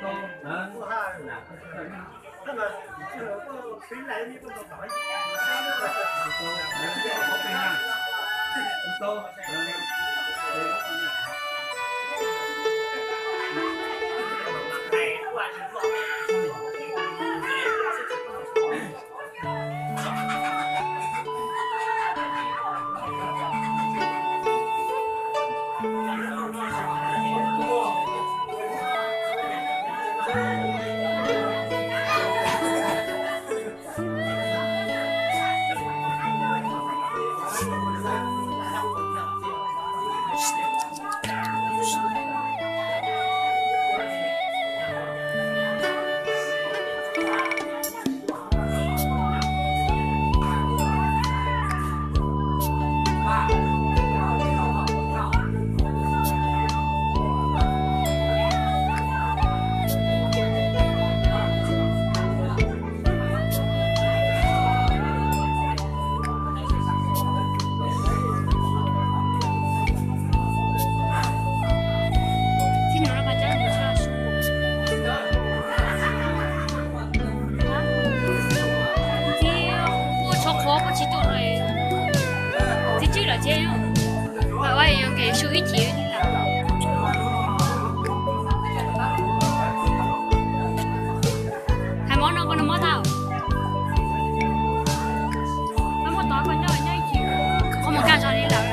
Kuj tshuav qhuav kuj tsis tuaj no, txiv tswb lawm thiab. Ua yuav kev su ib chim li lawm. Hais mov no koj noj mov tau. Koj muaj tod koj nyob nyob ib chim, qhov mus kaj zog li lawm.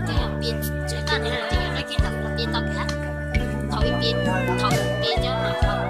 Ib yam tsuas pias ntau, pias ntau, thaum ib pias, thaum ib pias cov no.